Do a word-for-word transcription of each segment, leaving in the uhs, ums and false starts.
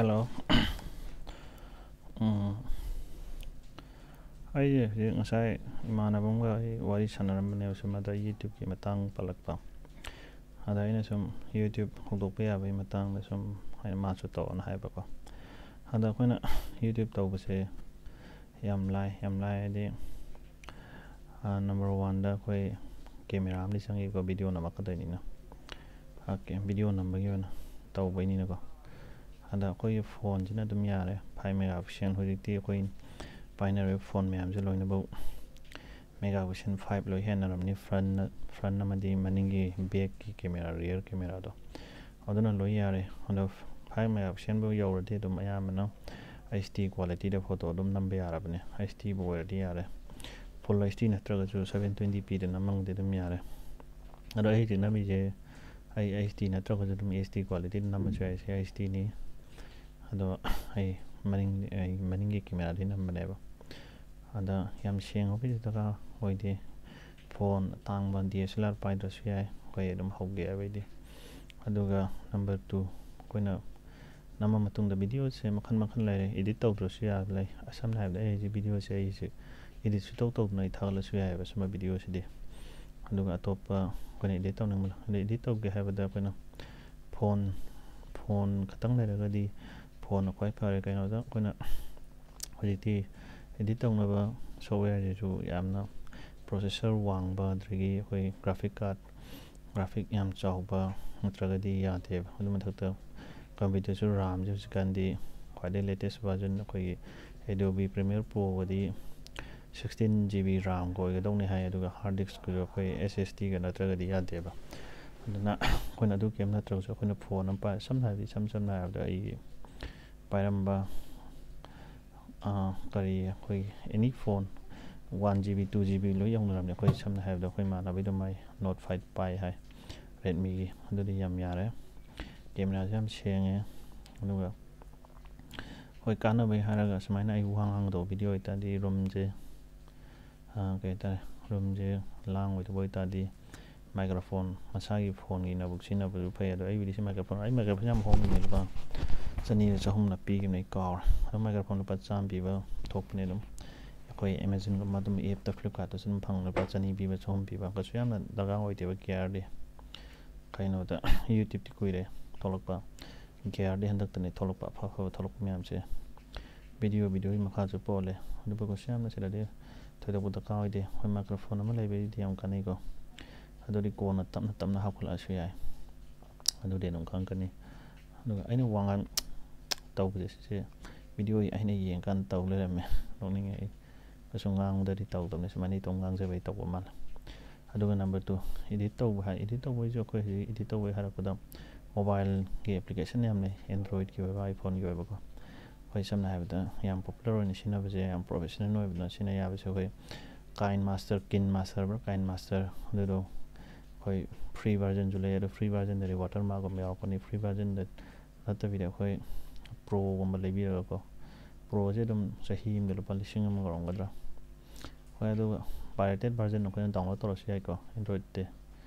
Hello. ꯎꯝ, ꯑꯩꯁꯦ ꯍꯧꯖꯤꯛ ꯉꯁꯥꯏ ꯏꯃꯥꯟꯅꯕ ꯑꯃꯒ ꯑꯩ ꯋꯥꯔꯤ ꯁꯥꯟꯅꯔꯝꯕꯅꯦꯕ, ꯁꯨꯝ ꯑꯗ YouTubeꯀꯤ ꯃꯇꯥꯡ ꯄꯜꯂꯛꯄ꯫ ꯑꯗ ꯑꯩꯅ ꯁꯨꯝ YouTube ꯍꯧꯗꯣꯛꯄ ꯌꯥꯕꯒꯤ ꯃꯇꯥꯡꯗ ꯁꯨꯝ, ꯍꯥꯏꯗꯤ ꯃꯥꯁꯨ ꯇꯧꯑꯣꯅ ꯍꯥꯏꯕꯀꯣ꯫ ꯑꯗ ꯑꯩꯈꯣꯏꯅ YouTube ꯇꯧꯕꯁꯦ ꯌꯥꯝ ꯂꯥꯏ, ꯌꯥꯝ ꯂꯥꯏ ꯍꯥꯏꯗꯤ, number oneꯗ ꯑꯩꯈꯣꯏ camera ꯑꯃꯗꯤ ꯆꯪꯉꯤꯀꯣ, video ꯅꯝꯃꯛꯀꯗꯣꯏꯅꯤꯅ꯫ Okay, video ꯅꯝꯕꯒꯤ ꯑꯣꯏꯅ ꯇꯧꯕꯩꯅꯤꯅꯀꯣ꯫ ꯑꯗ ꯑꯩꯈꯣꯏꯒꯤ phoneꯁꯤꯅ ꯑꯗꯨꯝ ꯌꯥꯔꯦ, five megapixel꯫ ꯍꯧꯖꯤꯛꯇꯤ ꯑꯩꯈꯣꯏ ꯄꯥꯏꯅꯔꯤꯕ phone ꯃꯌꯥꯝꯁꯦ ꯂꯣꯏꯅꯃꯛ megapixel five ꯂꯣꯏ ꯍꯦꯟꯅꯔꯝꯅꯤ, front, front ꯑꯃꯗꯤ ꯃꯅꯤꯡꯒꯤ backꯀꯤ camera, rear cameraꯗꯣ, ꯑꯗꯨꯅ ꯂꯣꯏ ꯌꯥꯔꯦ꯫ ꯑꯗꯣ five megapixelꯕꯨ ꯌꯧꯔꯗꯤ ꯑꯗꯨꯝ ꯑꯌꯥꯝꯕꯅ HD qualityꯗ photo ꯑꯗꯨꯝ ꯅꯝꯕ ꯌꯥꯔꯕꯅꯦ, HDꯕꯨ ꯑꯣꯏꯔꯗꯤ ꯌꯥꯔꯦ꯫ Full HD ꯅꯠꯇ꯭ꯔꯒꯁꯨ seven twenty pꯗ ꯅꯝꯃꯒꯗꯤ ꯑꯗꯨꯝ ꯌꯥꯔꯦ꯫ ꯑꯗꯣ ꯑꯩ ꯍꯧꯖꯤꯛ ꯅꯝꯃꯤꯁꯦ ꯑꯩ HD ꯅꯠꯇ꯭ꯔꯒꯁꯨ ꯑꯗꯨꯝ HD qualityꯗ ꯅꯝꯃꯁꯨ ꯌꯥꯏ꯫ ꯁꯤ HDꯅꯤ꯫ ꯑꯗꯣ ꯑꯩ ꯃꯅꯤꯡ, ꯑꯩ ꯃꯅꯤꯡꯒꯤ cameraꯗꯒꯤ ꯅꯝꯕꯅꯦꯕ꯫ ꯑꯗ ꯌꯥꯝ ꯁꯦꯡꯕꯒꯤꯁꯨ ꯗꯔꯀꯥꯔ ꯑꯣꯏꯗꯦ꯫ Phone ꯑꯇꯥꯡꯕ DSLR ꯄꯥꯏꯗ꯭ꯔꯁꯨ ꯌꯥꯏ, ꯑꯩꯈꯣꯏ ꯑꯗꯨꯝ ꯍꯧꯒꯦ ꯍꯥꯏꯕꯩꯗꯤ꯫ ꯑꯗꯨꯒ number two, ꯑꯩꯈꯣꯏꯅ ꯅꯝꯃ ꯃꯇꯨꯡꯗ videoꯁꯦ ꯃꯈꯜ ꯃꯈꯜ ꯂꯩꯔꯦ, edit ꯇꯧꯗ꯭ꯔꯁꯨ ꯌꯥꯕ ꯂꯩ꯫ ꯁꯝꯅ ꯍꯥꯏꯔꯕꯗ ꯑꯩ ꯍꯧꯖꯤꯛ videoꯁꯦ ꯑꯩꯁꯦ edit ꯁꯨꯡꯇꯧ ꯇꯧꯗꯅ ꯑꯩ ꯊꯥꯒꯠꯂꯁꯨ ꯌꯥꯏꯑꯕ ꯁꯨꯝꯕ videoꯁꯤꯗꯤ꯫ ꯑꯗꯨꯒ ꯑꯇꯣꯞꯄ ꯑꯩꯈꯣꯏꯅ edit ꯇꯧꯅꯤꯡꯕ, ꯑꯗꯩ edit ꯇꯧꯒꯦ ꯍꯥꯏꯕꯗ ꯑꯩꯈꯣꯏꯅ phone, phone ꯈꯛꯇꯪ ꯂꯩꯔꯒꯗꯤ phoneꯅ ꯈ꯭ꯋꯥꯏ ꯐꯔꯦ꯫ ꯀꯩꯅꯣꯗ ꯑꯩꯈꯣꯏꯅ ꯍꯧꯖꯤꯛꯇꯤ edit ꯇꯧꯅꯕ softwareꯁꯤꯁꯨ ꯌꯥꯝꯅ processor ꯋꯥꯡꯕ, ꯑꯗꯒꯤ ꯑꯩꯈꯣꯏ graphic card, graphic ꯌꯥꯝ ꯆꯥꯎꯕ ꯅꯠꯇ꯭ꯔꯒꯗꯤ ꯌꯥꯗꯦꯕ꯫ ꯑꯗꯨ ꯃꯊꯛꯇ computerꯁꯨ RAMꯁꯦ ꯍꯧꯖꯤꯛꯀꯥꯟꯗꯤ ꯈ꯭ꯋꯥꯏꯗꯒꯤ latest version ꯑꯩꯈꯣꯏꯒꯤ Adobe Premiere Proꯒꯗꯤ sixteen GB RAMꯒ ꯑꯣꯏꯒꯗꯧꯅꯤ ꯍꯥꯏ, ꯑꯗꯨꯒ hard diskꯀꯁꯨ ꯑꯩꯈꯣꯏ SSDꯒ ꯅꯠꯇ꯭ꯔꯒꯗꯤ ꯌꯥꯗꯦꯕ꯫ ꯑꯗꯨꯅ ꯑꯩꯈꯣꯏꯅ ꯑꯗꯨ ꯀꯩꯝ ꯅꯠꯇ꯭ꯔꯒꯁꯨ ꯑꯩꯈꯣꯏꯅ phone ꯑꯃ ꯄꯥꯏ, ꯁꯝꯅ ꯍꯥꯏꯔꯕꯗ, ꯏꯁꯝ ꯁꯝꯅ ꯍꯥꯏꯔꯕꯗ ꯑꯩꯒꯤ ꯄꯥꯏꯔꯝꯕ, ꯑꯥ, ꯀꯔꯤ, ꯑꯩꯈꯣꯏꯒꯤ any phone one GB, two GB ꯂꯣꯏ ꯌꯧꯅꯔꯕꯅꯤ꯫ ꯑꯩꯈꯣꯏ ꯁꯝꯅ ꯍꯥꯏꯔꯕꯗ ꯑꯩꯈꯣꯏ ꯏꯃꯥꯟꯅꯕꯒꯤꯗꯣ ꯃꯥꯏ Note five ꯄꯥꯏ ꯍꯥꯏ, Redmiꯒꯤ, ꯑꯗꯨꯗꯤ ꯌꯥꯝ ꯌꯥꯔꯦ꯫ Cameraꯁꯨ ꯌꯥꯝ ꯁꯦꯡꯉꯦ꯫ ꯑꯗꯨꯒ ꯍꯣꯏ, ꯀꯥꯟꯅꯕꯩ ꯍꯥꯏꯔꯒ ꯁꯨꯃꯥꯏꯅ ꯑꯩ ꯋꯥ ꯉꯥꯡꯒꯗꯧꯕ video ꯑꯣꯏꯇꯥꯔꯗꯤ roomꯁꯦ, ꯑꯥ, ꯀꯩ ꯍꯥꯏꯇꯥꯔꯦ, roomꯁꯦ ꯂꯥꯡꯉꯣꯏꯗꯕ ꯑꯣꯏꯇꯥꯔꯗꯤ microphone, ꯃꯁꯥꯒꯤ phoneꯒꯤ network ꯁꯤꯖꯤꯟꯅꯕꯁꯨ ꯐꯩ꯫ ꯑꯗꯣ ꯑꯩꯕꯨꯗꯤ ꯁꯤ microphone, ꯑꯩ microphone ꯌꯥꯝ ꯍꯣꯡꯉꯤꯅꯦ, ꯂꯨꯄꯥ ꯆꯅꯤꯔ ꯆꯍꯨꯝꯂ ꯄꯤꯈꯤꯕꯅꯦ, ꯑꯩ ꯀꯥꯎꯔꯦ꯫ ꯑꯗꯨꯝ ꯃꯥꯏꯀ꯭ꯔꯣꯐꯣꯟ ꯂꯨꯄꯥ ꯆꯥꯝꯃ ꯄꯤꯕ ꯊꯣꯛꯄꯅꯦ꯫ ꯑꯗꯨꯝ ꯑꯩꯈꯣꯏ ꯑꯦꯃꯥꯖꯣꯟꯒꯨꯝꯕ, ꯑꯗꯨꯝ ꯑꯦꯞꯇ, ꯐ꯭ꯂꯤꯞꯀꯥꯔꯠꯇꯁꯨ ꯑꯗꯨꯝ ꯐꯪꯅꯕ, ꯆꯅꯤ ꯄꯤꯕ, ꯆꯍꯨꯝ ꯄꯤꯕ, ꯀꯩꯁꯨ ꯌꯥꯝꯅ ꯗꯔꯀꯥꯔ ꯑꯣꯏꯗꯦꯕ ꯒꯤꯌꯥꯔꯗꯤ꯫ ꯀꯩꯅꯣꯗ, ꯌꯨꯇ꯭ꯌꯨꯕꯇꯤ ꯀꯨꯏꯔꯦ ꯊꯣꯛꯂꯛꯄ, ꯒꯤꯌꯥꯔꯗꯤ ꯍꯟꯗꯛꯇꯅꯦ ꯊꯣꯛꯂꯛꯄ, ꯑꯐ ꯑꯐꯕ ꯊꯣꯛꯂꯛꯄ ꯃꯌꯥꯝꯁꯦ꯫ ꯚꯤꯗꯤꯑꯣ, ꯚꯤꯗꯤꯑꯣꯒꯤ ꯃꯈꯥꯁꯨ ꯄꯣꯜꯂꯦ꯫ ꯑꯗꯨꯕꯨ ꯀꯩꯁꯨ ꯌꯥꯝꯅ ꯁꯤꯗꯗꯤ ꯊꯣꯏꯗꯣꯛꯄ ꯗꯔꯀꯥꯔ ꯑꯣꯏꯗꯦ꯫ ꯍꯣꯏ, ꯃꯥꯏꯀ꯭ꯔꯣꯐꯣꯟ ꯑꯃ ꯂꯩꯕꯒꯤꯗꯤ ꯌꯥꯝ ꯀꯥꯟꯅꯩꯀꯣ꯫ ꯑꯗꯨꯗꯤ ꯀꯣꯟꯅ ꯇꯞꯅ ꯇꯞꯅ ꯍꯥꯞꯀꯠꯂꯛꯑꯁꯨ ꯌꯥꯏ꯫ ꯑꯗꯨꯗꯤ ꯑꯗꯨꯝ ꯈꯪꯉꯛꯀꯅꯤ꯫ ꯑꯗꯨꯒ ꯑꯩꯅ ꯋꯥ ꯉꯥꯡ ꯇꯧꯕꯁꯦ, ꯁꯤꯁꯦ ꯚꯤꯗꯤꯑꯣ ꯑꯩꯅ ꯌꯦꯡꯀꯥꯟꯗ ꯇꯧ ꯂꯩꯔꯝꯃꯦ꯫ ꯅꯣꯛꯅꯤꯡꯉꯦ ꯑꯩ꯫ ꯀꯩꯁꯨ ꯉꯥꯡꯕꯗꯗꯤ ꯇꯧꯗꯕꯅꯤ, ꯁꯨꯃꯥꯏꯅ ꯏꯇꯣꯝ ꯉꯥꯡꯖꯕꯩ ꯇꯧꯕ ꯃꯥꯜꯂꯦ꯫ ꯑꯗꯨꯒ number two, edit ꯇꯧꯕ ꯍꯥꯏ꯫ Edit ꯇꯧꯕꯩꯁꯨ ꯑꯩꯈꯣꯏ ꯍꯧꯖꯤꯛ edit ꯇꯧꯕꯩ ꯍꯥꯏꯔꯛꯄꯗ, mobileꯒꯤ application ꯌꯥꯝ ꯂꯩ, Androidꯀꯤ ꯑꯣꯏꯕ, iPhoneꯒꯤ ꯑꯣꯏꯕꯀꯣ꯫ ꯑꯩꯈꯣꯏ ꯁꯝꯅ ꯍꯥꯏꯔꯕꯗ ꯌꯥꯝ popular ꯑꯣꯏꯅ ꯁꯤꯖꯤꯟꯅꯕꯁꯦ, ꯌꯥꯝ professional ꯑꯣꯏꯕꯅ ꯁꯤꯖꯤꯟꯅ ꯌꯥꯕꯁꯦ, ꯑꯩꯈꯣꯏ KineMaster, KineMaster ꯍꯥꯏꯕ꯭ꯔꯥ, KineMaster, ꯑꯗꯨꯗꯣ ꯑꯩꯈꯣꯏ free versionꯁꯨ ꯂꯩ꯫ ꯑꯗꯣ free versionꯗꯗꯤ watermarkꯀꯨꯝꯕ ꯌꯥꯎꯔꯛꯀꯅꯤ꯫ Free versionꯗ ꯅꯠꯇꯕꯤꯗ ꯑꯩꯈꯣꯏ Proꯒꯨꯝꯕ ꯂꯩꯕꯤꯔꯒꯀꯣ, Proꯁꯦ ꯑꯗꯨꯝ ꯆꯍꯤ ꯑꯃꯗ ꯂꯨꯄꯥ ꯂꯤꯁꯤꯡ ꯑꯃ ꯌꯧꯔꯝꯒꯗ꯭ꯔꯥ? ꯍꯣꯏ, ꯑꯗꯨꯒ pirated version ꯑꯩꯈꯣꯏꯅ download ꯇꯧꯔꯁꯨ ꯌꯥꯏꯀꯣ, Androidꯇꯤ꯫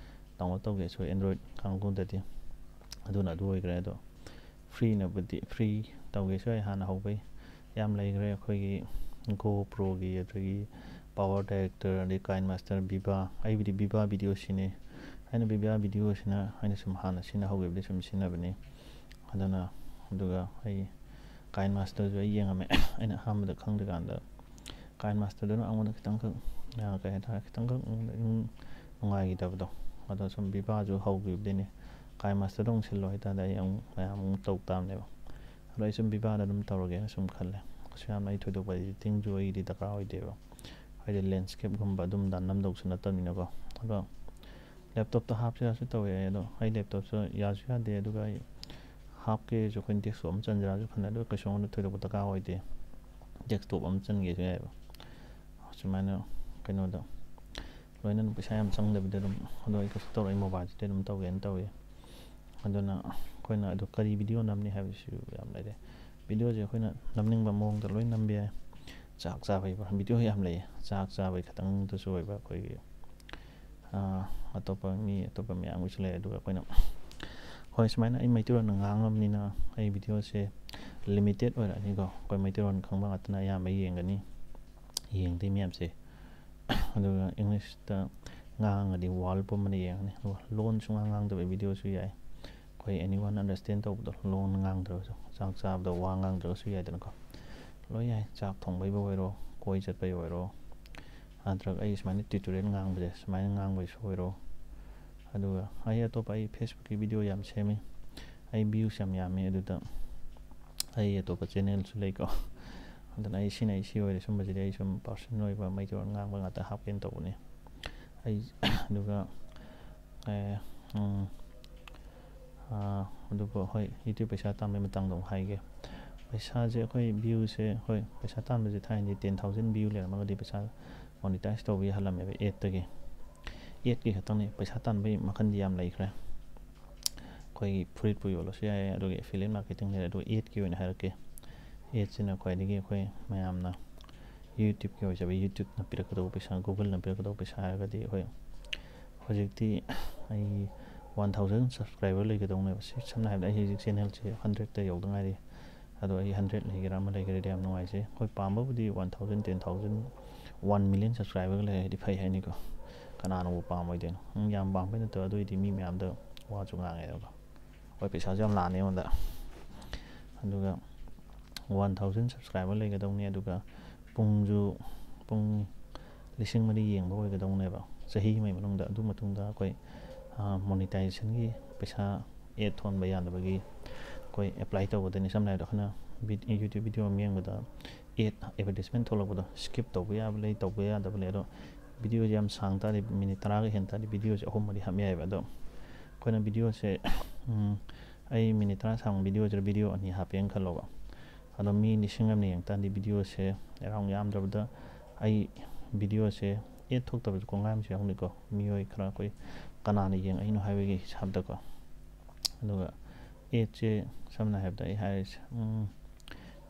Download ꯇꯧꯒꯦꯁꯨ Android ꯀꯥꯡꯕꯨꯗꯗꯤ꯫ ꯑꯗꯨꯅ ꯑꯗꯨ ꯑꯣꯏꯈ꯭ꯔꯦ꯫ ꯑꯗꯣ freeꯅꯕꯨꯗꯤ, free ꯇꯧꯒꯦꯁꯨ ꯌꯥꯏ, ꯍꯥꯟꯅ ꯍꯧꯕꯩ ꯌꯥꯝ ꯂꯩꯈ꯭ꯔꯦ꯫ ꯑꯩꯈꯣꯏꯒꯤ GoProꯒꯤ, ꯑꯗꯒꯤ Power Director, ꯑꯗꯩ KineMaster, Viva꯫ ꯑꯩꯕꯨꯗꯤ Viva Video ꯁꯤꯅꯦ꯫ ꯑꯩꯅ Viva Videoꯁꯤꯅ ꯑꯩꯅ ꯁꯨꯝ ꯍꯥꯟꯅ ꯁꯤꯖꯤꯟꯅꯍꯧꯈꯤꯕꯗꯤ ꯁꯨꯝ ꯁꯤꯖꯤꯟꯅꯕꯅꯤ꯫ ꯑꯗꯨꯅ, ꯑꯗꯨꯒ ꯑꯩ KineMasterꯁꯨ ꯑꯩ ꯌꯦꯡꯉꯝꯃꯦ꯫ ꯑꯩꯅ ꯑꯍꯥꯟꯕꯗ ꯈꯪꯗ꯭ꯔꯤꯀꯥꯟꯗ KineMasterꯗꯨꯅ ꯑꯩꯉꯣꯟꯗ ꯈꯤꯇꯪꯈꯛ, ꯑ, ꯀꯩ ꯍꯥꯏꯇꯥꯔꯦ, ꯈꯤꯇꯪꯈꯛ ꯏꯅꯨꯡ ꯅꯨꯡꯉꯥꯏꯈꯤꯗꯕꯗꯣ꯫ ꯑꯗꯣ ꯁꯨꯝ Vivaꯁꯨ ꯍꯧꯈꯤꯕꯗꯩꯅꯦ꯫ KineMasterꯗ ꯑꯃꯨꯛ ꯁꯤꯜꯂꯣ ꯍꯥꯏꯇꯥꯔꯗꯤ ꯑꯩ ꯑꯃꯨꯛ ꯃꯌꯥꯝ ꯑꯃꯨꯛ ꯇꯧ ꯇꯥꯕꯅꯦꯕ꯫ ꯑꯗꯣ ꯑꯩ ꯁꯨꯝ Vivaꯗ ꯑꯗꯨꯝ ꯇꯧꯔꯒꯦꯅ ꯁꯨꯝ ꯈꯜꯂꯦ꯫ ꯀꯩꯁꯨ ꯌꯥꯝꯅ ꯑꯩ ꯊꯣꯏꯗꯣꯛꯄ editingꯁꯨ ꯑꯩꯒꯤꯗꯤ ꯗꯔꯀꯥꯔ ꯑꯣꯏꯗꯦꯕ꯫ ꯍꯥꯏꯗꯤ landscapeꯒꯨꯝꯕ ꯑꯗꯨꯝꯕ ꯅꯝꯗꯧꯁꯨ ꯅꯠꯇꯕꯅꯤꯅꯀꯣ꯫ ꯑꯗꯣ laptopꯇ ꯍꯥꯞꯁꯤꯔꯥꯁꯨ ꯇꯧꯋꯦ ꯑꯩ꯫ ꯑꯗꯣ ꯑꯩ laptopꯁꯨ ꯌꯥꯁꯨ ꯌꯥꯗꯦ꯫ ꯑꯗꯨꯒ ꯑꯩ ꯍꯥꯞꯀꯦꯁꯨ ꯑꯩꯈꯣꯏꯅ desktop ꯑꯃ ꯆꯟꯖꯔꯁꯨ ꯐꯅꯤ, ꯑꯗꯨꯒ ꯀꯩꯁꯨ ꯑꯩꯉꯣꯟꯗ ꯊꯣꯏꯗꯣꯛꯄ ꯗꯔꯀꯥꯔ ꯑꯣꯏꯗꯦ꯫ Desktop ꯑꯃ ꯆꯟꯒꯦꯁꯨ ꯌꯥꯏꯑꯕ꯫ ꯁꯨꯃꯥꯏꯅ ꯀꯩꯅꯣꯗ ꯂꯣꯏꯅ ꯄꯩꯁꯥ ꯌꯥꯝ ꯆꯪꯗꯕꯤꯗ ꯑꯗꯨꯝ, ꯑꯗꯣ ꯑꯩ ꯀꯩꯁꯨ ꯇꯧꯔꯣꯏ, ꯑꯩ mobileꯁꯤꯗ ꯑꯗꯨꯝ ꯇꯧꯒꯦꯅ ꯇꯧꯋꯦ꯫ ꯑꯗꯨꯅ ꯑꯩꯈꯣꯏꯅ ꯑꯗꯨ ꯀꯔꯤ video ꯅꯝꯅꯤ ꯍꯥꯏꯕꯁꯤꯁꯨ ꯌꯥꯝ ꯂꯩꯔꯦ꯫ Videoꯁꯦ ꯑꯩꯈꯣꯏꯅ ꯅꯝꯅꯤꯡꯕ ꯃꯑꯣꯡꯗ ꯂꯣꯏ ꯅꯝꯕ ꯌꯥꯏ꯫ ꯆꯥꯛ ꯆꯥꯕꯒꯤ video ꯌꯥꯝ ꯂꯩꯌꯦ꯫ ꯆꯥꯛ ꯆꯥꯕꯒꯤ ꯈꯛꯇꯪꯗꯁꯨ ꯑꯣꯏꯕ ꯑꯩꯈꯣꯏꯒꯤ, ꯑꯥ, ꯑꯇꯣꯞꯄ ꯃꯤ, ꯑꯇꯣꯞꯄ ꯃꯌꯥꯝꯒꯤꯁꯨ ꯂꯩ꯫ ꯑꯗꯨꯒ ꯑꯩꯈꯣꯏꯅ ꯍꯣꯏ, ꯁꯨꯃꯥꯏꯅ ꯑꯩ ꯃꯩꯇꯩꯂꯣꯟꯅ ꯉꯥꯡꯉꯕꯅꯤꯅ ꯑꯩ ꯚꯤꯗꯤꯑꯣꯁꯦ ꯂꯤꯃꯤꯇꯦꯠ ꯑꯣꯏꯔꯛꯑꯅꯤꯀꯣ꯫ ꯑꯩꯈꯣꯏ ꯃꯩꯇꯩꯂꯣꯟ ꯈꯪꯕ ꯉꯥꯛꯇꯅ ꯑꯌꯥꯝꯕ ꯌꯦꯡꯒꯅꯤ, ꯌꯦꯡꯗꯣꯏ ꯃꯌꯥꯝꯁꯦ꯫ ꯑꯗꯨꯒ ꯏꯪꯂꯤꯁꯇ ꯉꯥꯡꯉꯗꯤ ꯋꯥꯔꯜ ꯄꯨꯝꯕꯅ ꯌꯦꯡꯉꯅꯤ꯫ ꯑꯗꯨꯒ ꯂꯣꯟ ꯁꯨꯡꯉꯥꯡ ꯉꯥꯡꯗꯕ ꯚꯤꯗꯤꯑꯣꯁꯨ ꯌꯥꯏ꯫ ꯑꯩꯈꯣꯏ ꯑꯦꯅꯤ ꯋꯥꯟ ꯑꯟꯗꯔꯁꯇꯦꯟ ꯇꯧꯕꯗꯣ, ꯂꯣꯟ ꯉꯥꯡꯗ꯭ꯔꯒꯁꯨ, ꯆꯥꯛ ꯆꯥꯕꯗ ꯋꯥ ꯉꯥꯡꯗ꯭ꯔꯒꯁꯨ ꯌꯥꯏꯗꯅꯀꯣ꯫ ꯂꯣꯏ ꯌꯥꯏ, ꯆꯥꯛ ꯊꯣꯡꯕꯩꯕꯨ ꯑꯣꯏꯔꯣ, ꯀꯣꯏ ꯆꯠꯄꯩ ꯑꯣꯏꯔꯣ, ꯅꯠꯇ꯭ꯔꯒ ꯑꯩ ꯁꯨꯃꯥꯏꯅ ꯇ꯭ꯌꯨꯇꯣꯔꯤꯌꯦꯜ ꯉꯥꯡꯕꯁꯦ, ꯁꯨꯃꯥꯏꯅ ꯉꯥꯡꯕꯩꯁꯨ ꯑꯣꯏꯔꯣ꯫ ꯑꯗꯨꯒ ꯑꯩ ꯑꯇꯣꯞꯄ, ꯑꯩ ꯐꯦꯁꯕꯨꯛꯀꯤ ꯚꯤꯗꯤꯑꯣ ꯌꯥꯝ ꯁꯦꯝꯃꯤ, ꯑꯩ ꯚ꯭ꯌꯨꯁ ꯌꯥꯝ ꯌꯥꯝꯃꯤ꯫ ꯑꯗꯨꯗ ꯑꯩ ꯑꯇꯣꯞꯄ ꯆꯦꯅꯦꯜꯁꯨ ꯂꯩꯀꯣ꯫ ꯑꯗꯨꯅ ꯑꯩ ꯁꯤꯅ ꯑꯩ ꯁꯤ ꯑꯣꯏꯔꯦ, ꯁꯨꯝꯕꯁꯤꯗꯤ ꯑꯩ ꯁꯨꯝ ꯄꯥꯔꯁꯣꯅꯦꯜ ꯑꯣꯏꯕ ꯃꯩꯇꯩꯂꯣꯟ ꯉꯥꯡꯕ ꯉꯥꯛꯇ ꯍꯥꯞꯀꯦꯅ ꯇꯧꯕꯅꯤ꯫ ꯑꯩ ꯑꯗꯨꯒ ꯑꯦ, ꯎꯝ, ꯑꯥ, ꯑꯗꯨꯕꯨ ꯍꯣꯏ, YouTube ꯄꯩꯁꯥ ꯇꯥꯟꯕꯩ ꯃꯇꯥꯡꯗ ꯑꯃꯨꯛ ꯍꯥꯏꯒꯦ꯫ ꯄꯩꯁꯥꯁꯦ ꯑꯩꯈꯣꯏ ꯚ꯭ꯌꯨꯁꯦ, ꯍꯣꯏ, ꯄꯩꯁꯥ ꯇꯥꯟꯕꯁꯦ ꯊꯥꯏꯅꯗꯤ ten thousand ꯚ꯭ꯌꯨ ꯂꯩꯔꯝꯃꯒꯗꯤ ꯄꯩꯁꯥ ꯃꯣꯅꯤꯇꯥꯏꯁ ꯇꯧꯕ ꯌꯥꯍꯜꯂꯝꯃꯦꯕ ꯑꯦꯠꯇꯒꯤ꯫ ꯑꯦꯠꯀꯤ ꯈꯛꯇꯪꯅꯤ, ꯄꯩꯁꯥ ꯇꯥꯟꯕꯩ ꯃꯈꯜꯗꯤ ꯌꯥꯝ ꯂꯩꯈ꯭ꯔꯦ꯫ ꯑꯩꯈꯣꯏꯒꯤ ꯐꯨꯔꯤꯠꯄꯨ ꯌꯣꯜꯂꯁꯨ ꯌꯥꯏ, ꯑꯗꯨꯒ ꯑꯦꯐꯤꯂꯤꯌꯦꯠ ꯃꯥꯔꯀꯦꯇꯤꯡ ꯂꯩꯔꯦ꯫ ꯑꯗꯨꯒ ꯑꯦꯠꯀꯤ ꯑꯣꯏꯅ ꯍꯥꯏꯔꯛꯀꯦ꯫ ꯑꯦꯠꯁꯤꯅ ꯈ꯭ꯋꯥꯏꯗꯒꯤ ꯑꯩꯈꯣꯏ ꯃꯌꯥꯝꯅ YouTubeꯀꯤ ꯑꯣꯏꯖꯕ, YouTubeꯅ ꯄꯤꯔꯛꯀꯗꯧꯕ ꯄꯩꯁꯥ, Googleꯅ ꯄꯤꯔꯛꯀꯗꯧꯕ ꯄꯩꯁꯥ ꯍꯥꯏꯔꯒꯗꯤ ꯑꯩꯈꯣꯏ ꯍꯧꯖꯤꯛꯇꯤ ꯑꯩ one thousand subscriber ꯂꯩꯒꯗꯧꯅꯦꯕ꯫ ꯁꯤ ꯁꯝꯅ ꯍꯥꯏꯔꯕꯗ ꯑꯩ ꯍꯧꯖꯤꯛ ꯆꯦꯅꯦꯜꯁꯦ hundredꯇ ꯌꯧꯗ ꯉꯥꯏꯔꯤ꯫ ꯑꯗꯣ ꯑꯩ hundred ꯂꯩꯒꯦꯔꯥ ꯑꯃ ꯂꯩꯒꯦꯔꯥꯗꯤ ꯌꯥꯝ ꯅꯨꯡꯉꯥꯏꯖꯩ꯫ ꯑꯩꯈꯣꯏ ꯄꯥꯝꯕꯕꯨꯗꯤ one thousand, ten thousand, one million subscriberꯒ ꯂꯩꯔꯗꯤ ꯐꯩ ꯍꯥꯏꯅꯤꯀꯣ꯫ ꯀꯅꯥꯅꯕꯨ ꯄꯥꯝꯃꯣꯏꯗꯣꯏꯅꯣ? ꯎꯝ, ꯌꯥꯝ ꯄꯥꯝꯕꯩ ꯅꯠꯇꯕ, ꯑꯗꯨ ꯑꯣꯏꯗꯤ ꯃꯤ ꯃꯌꯥꯝꯗ ꯋꯥꯁꯨ ꯉꯥꯡꯉꯦꯗꯅꯀꯣ꯫ ꯍꯣꯏ, ꯄꯩꯁꯥꯁꯨ ꯌꯥꯝ ꯂꯥꯛꯑꯅꯤ ꯑꯩꯉꯣꯟꯗ꯫ ꯑꯗꯨꯒ one thousand subscriber ꯂꯩꯒꯗꯧꯅꯤ꯫ ꯑꯗꯨꯒ ꯄꯨꯡꯁꯨ, ꯄꯨꯡ ꯂꯤꯁꯤꯡ ꯃꯔꯤ ꯌꯦꯡꯕ ꯑꯣꯏꯒꯗꯧꯅꯦꯕ ꯆꯍꯤ ꯑꯃꯒꯤ ꯃꯅꯨꯡꯗ꯫ ꯑꯗꯨ ꯃꯇꯨꯡꯗ ꯑꯩꯈꯣꯏ, ꯑ, ꯃꯣꯅꯤꯇꯥꯏꯖꯦꯁꯟꯒꯤ ꯄꯩꯁꯥ, ꯑꯦꯠ ꯊꯣꯟꯕ ꯌꯥꯗꯕꯒꯤ ꯑꯩꯈꯣꯏ ꯑꯦꯄ꯭ꯂꯥꯏ ꯇꯧꯒꯗꯣꯏꯅꯤ꯫ ꯁꯝꯅ ꯍꯥꯏꯔꯕꯗ ꯑꯩꯈꯣꯏꯅ ꯚꯤ-, YouTube ꯚꯤꯗꯤꯑꯣ ꯑꯃ ꯌꯦꯡꯕꯗ ꯑꯦꯠ, ꯑꯦꯗꯚꯔꯇꯤꯁꯃꯦꯟ ꯊꯣꯛꯂꯛꯄꯗꯣ ꯁ꯭ꯀꯤꯞ ꯇꯧꯕ ꯌꯥꯕ ꯂꯩ, ꯇꯧꯕ ꯌꯥꯗꯕ ꯂꯩ꯫ ꯑꯗꯣ ꯚꯤꯗꯤꯑꯣꯁꯦ ꯌꯥꯝ ꯁꯥꯡ ꯇꯥꯔꯗꯤ, ꯃꯤꯅꯤꯠ ꯇꯔꯥꯒ ꯍꯦꯟ ꯇꯥꯔꯗꯤ ꯚꯤꯗꯤꯑꯣꯁꯦ ꯑꯍꯨꯝ ꯃꯔꯤ ꯍꯥꯞ ꯌꯥꯏꯑꯕ꯫ ꯑꯗꯣ ꯑꯩꯈꯣꯏꯅ ꯚꯤꯗꯤꯑꯣꯁꯦ, ꯎꯝ, ꯑꯩ ꯃꯤꯅꯤꯠ ꯇꯔꯥ ꯁꯥꯡꯕ ꯚꯤꯗꯤꯑꯣꯁꯤꯗ ꯚꯤꯗꯤꯑꯣ ꯑꯅꯤ ꯍꯥꯞꯄꯦꯅ ꯈꯜꯂꯣꯕ꯫ ꯑꯗꯣ ꯃꯤ ꯂꯤꯁꯤꯡ ꯑꯃꯅ ꯌꯦꯡ ꯇꯥꯔꯗꯤ ꯚꯤꯗꯤꯑꯣꯁꯦ around ꯌꯥꯝꯗ꯭ꯔꯕꯗ ꯑꯩ ꯚꯤꯗꯤꯑꯣꯁꯦ ꯑꯦꯠ ꯊꯣꯛꯇꯕꯁꯨ ꯀꯣꯡꯒꯥꯏ ꯑꯃꯁꯨ ꯌꯥꯎꯅꯤꯀꯣ꯫ ꯃꯤꯑꯣꯏ ꯈꯔ ꯑꯩꯈꯣꯏ ꯀꯅꯥꯅ ꯌꯦꯡꯉꯛꯏꯅꯣ ꯍꯥꯏꯕꯒꯤ ꯍꯤꯁꯥꯕꯇꯀꯣ꯫ ꯑꯗꯨꯒ ꯑꯦꯠꯁꯦ ꯁꯝꯅ ꯍꯥꯏꯔꯕꯗ ꯑꯩ ꯍꯥꯏꯔꯤꯁꯦ, ꯎꯝ,